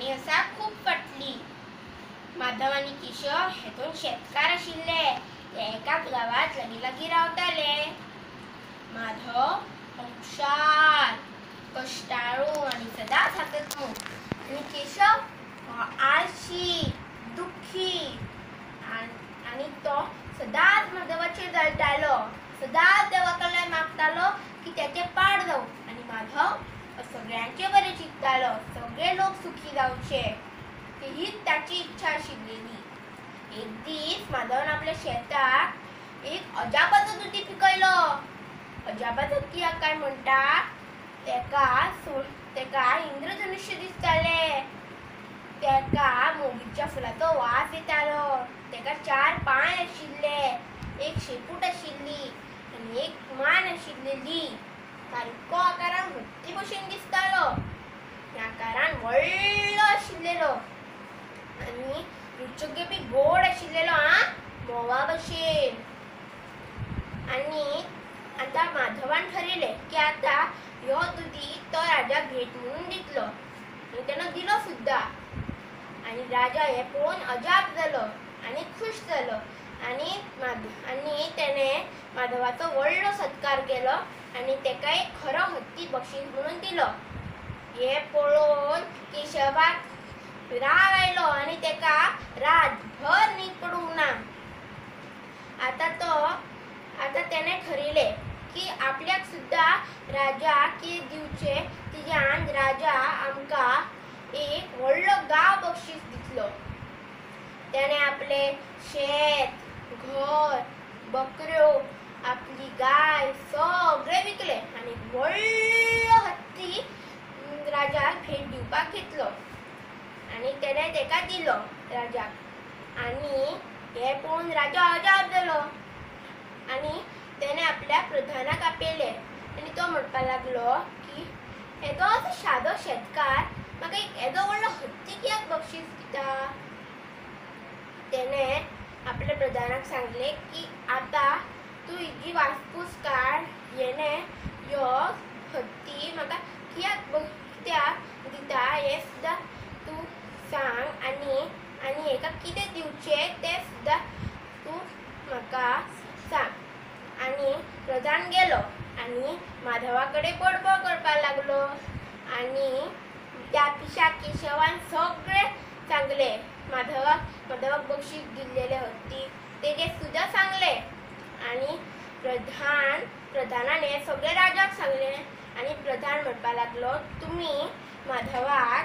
काणी आसा खूब फाटली। माधव आनी केशव हे दोन शेतकार आशिल्ले। ते एकाच गांवांत लागीं लागीं रावताले। माधव हुशार, कश्टाळू आनी सदांच हांसतमुख आनी केशव आळशी, दुख्खी आनी तो सदांच माधवाचेर जळटालो। सदांच देवा कडल्यान मागतालो की तेचें पाड जावं आनी माधव सगळ्यांचे बरें चिंततालो, सगळे लोक सुखी जावचे हीच ताची इच्छा आशिल्ली। एक दीस माधवान आपल्या शेताक एक अजापाचो दुदी पिकयलो। अजापाचो कित्याक काय म्हणटा, तेका इंद्रधनुष्य दिसतालें, तेका मोगरीच्या फुलाचो वास येतालो, तेका 4 पांय आशिल्ले, एक शेपूट आशिल्ली आनी एक मान आशिल्ली। सारको आकारान हत्ती भशेन दिसतालो, आकारान व्हडलो आशिल्लो आनी रुचक बी गोड आशिल्लो, आं म्होंवा भशेन। आनी आतां माधवान ठरयलें की आतां ह्यो दुदी तो राजाक भेट म्हणून दितलो आनी तेणें दिलो सुद्दां। आनी राजा हें पळोवन अजाप जालो आनी खूश जालो आनी आनी तेणें माधवाचो व्हडलो सत्कार केलो आनी तेका एक खरो हत्ती बक्षीस म्हणून दिलो। हें पळोवन केशवाक राग आयलो आनी तेका रातभर न्हीद पडूंक ना। आतां तेणें ठरयलें की आपल्याक सुद्दां राजा कितें दिवचें तिज्यान राजा आमकां एक व्हडलो गांव बक्षीस दितलो। तेणें आपलें शेत, घर, बकऱ्यो, आपली गाय सगळें विकलें आनी व्हडलो हत्ती राजाक भेट दिवपाक घेतलो आनी तेणें तेका दिलो राजाक। आनी हें पळोवन राजा अजाप जालो आनी तेणें आपल्या प्रधानाक आपयलें आनी तो म्हणपाक लागलो की येदो असो सादो शेतकार म्हाका एक येदो व्हडलो हत्ती कित्याक बक्षीस दिता। तेणें आपल्या प्रधानाक सांगलें की आतां तूं हिजी वासपूस काड, हेणें ह्यो हत्ती म्हाका कित्याक दिता हें सुद्दां तूं सांग आनी आनी हेका कितें दिवचें तें सुद्दां तूं म्हाका सांग। आनी प्रधान गेलो आनी माधवा कडेन बडबड करपाक लागलो आनी त्या पिशाक केशवान सगळें सांगलें। माधवाक बक्षीस दिल्लेलें हत्ती तेजें सुद्दां सांगलें आनी प्रधानान हें सगळें राजाक सांगलें आनी प्रधान म्हणपाक लागलो, तुमी माधवाक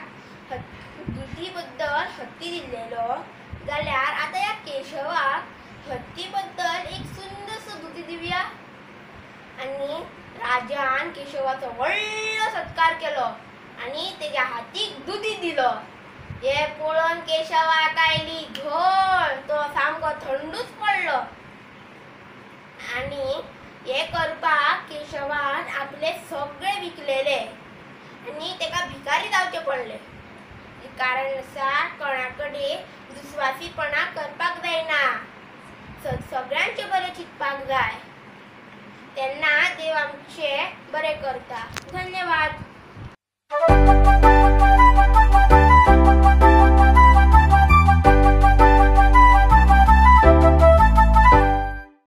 दुदी बद्दल हत्ती दिल्लेलो जाल्यार आतां ह्या केशवाक हत्ती बद्दल एक सुंदरसो दुदी दिवया। आनी राजान केशवाचो व्हडलो सत्कार केलो आनी तेज्या हातीक दुदी दिलो। हें पळोवन केशवाक आयली घोळ, तो सामको थंडूच पडलो। आनी हें करपाक केशवान आपले सगळे विकलेले आनी तेका भिकारी जावचें पडलें। कारण आसा कोणा कडेन दुस्वासीपणा करपाक जायना, सगळ्यांचें बरें चिंतपाक जाय, तेन्ना देव आमचें बरें करता। धन्यवाद।